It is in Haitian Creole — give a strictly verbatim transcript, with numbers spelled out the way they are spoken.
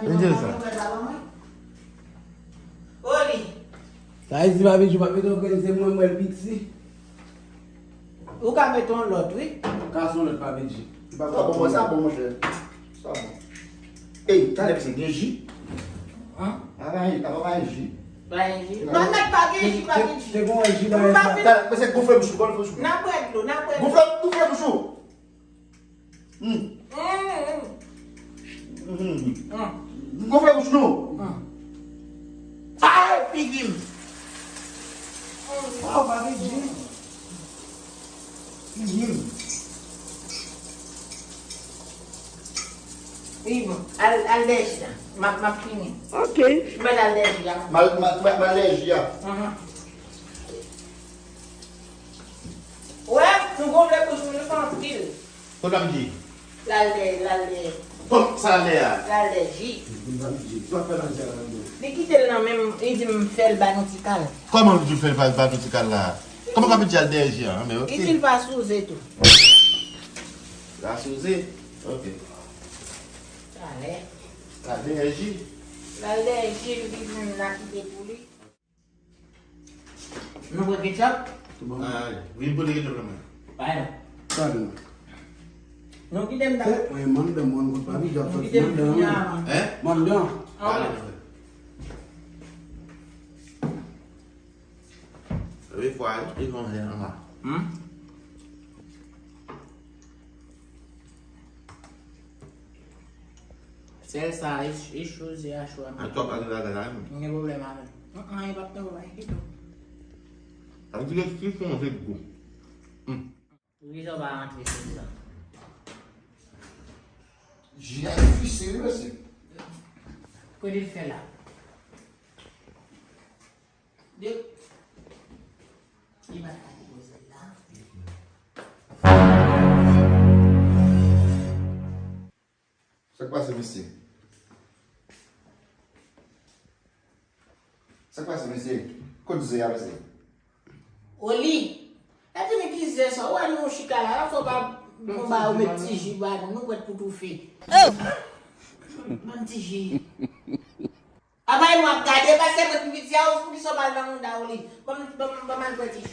vin anvan mwen, ou pral anvan mwen. Oli. Sa vle di, Papi Djou, Papi Djou, se mwen, mwen, l piti. Ou ka mete yon lòt, wi. Ou ka son lòt, Papi Djou. Sa bon, sa bon, monchè. Sa bon. Ey, talè, se gen ji. Hein? Apa pa gen, apa pa gen ji. Pa gen ji. Non, nèg, pa gen ji, pa gen ji. Se bon, ji, pa gen ji. Talè, men se gonfle bouch ou, gonfle bouch ou. N a bwè dlo, n a bwè dlo. Gonfle, gonfle bouch ou. Hmm. Hmm. Hmm. Gonfle bouch nou. Hmm. Ay, figi m. Oh, pa gen ji. Figi m. Wi, bon. Al, al dèyè ji la. M ap, m ap fini. Ok. M al, al dèyè ji la. M al, m al, m al, m al dèyè ji a. Mhm. Wè, nou gonfle bouch nou, nou fè anpil. Kote m di? L al dèyè, l al dèyè. Kòm sa l al dèyè a? L al dèyè ji. Li kite l nan men m, li di m fè l ba nou ti kal. Kòman li di fè l ba, ba nou ti kal la? Kòman Papi Djou al dèyè ji a? An, men ok. Li di l pa souze tou. L pa souze? Ok. Talè. L al dèyè ji. L al dèyè ji, li di m n a kite pou li. Nou pran ketchup? Tout bon. Ah, vin pote ketchup la, mwen. Pa la. Sa vin. Nou kite m ta. Eh, mwen, mandan, mwen, kot Papi Djou ap soti mandan, wi. Hein? Mandan. Ah, wi. Wi, fwa, wi, li konn anba. Hmm? Sèl sa, e, e choze a chwa. A twòp ak lagay la menm. M gen pwoblèm avè l. An, an, e p ap twòp, e kite w. Sa vle di ke si fon se gou. Hmm. Poukisa w pa rantre sou sa? Ji a difisil, wi, mesye. Kote l fè la? De. Li pa t ka depoze l la. Sa k pase, mesye? Sa k pase, mesye? Kot ze a, mesye? Oli, e fini ki ze sa? Ou wè nou chita la, la fò pa nou ba ou met ti ji ba nou, nou prèt pou toufe. Ban ti ji. Apa e nou ap gade, pase mwen pi piti a, ou poukisa w pa al nan mouda w li? Ban m, ban m, ban m al bwè ti ji.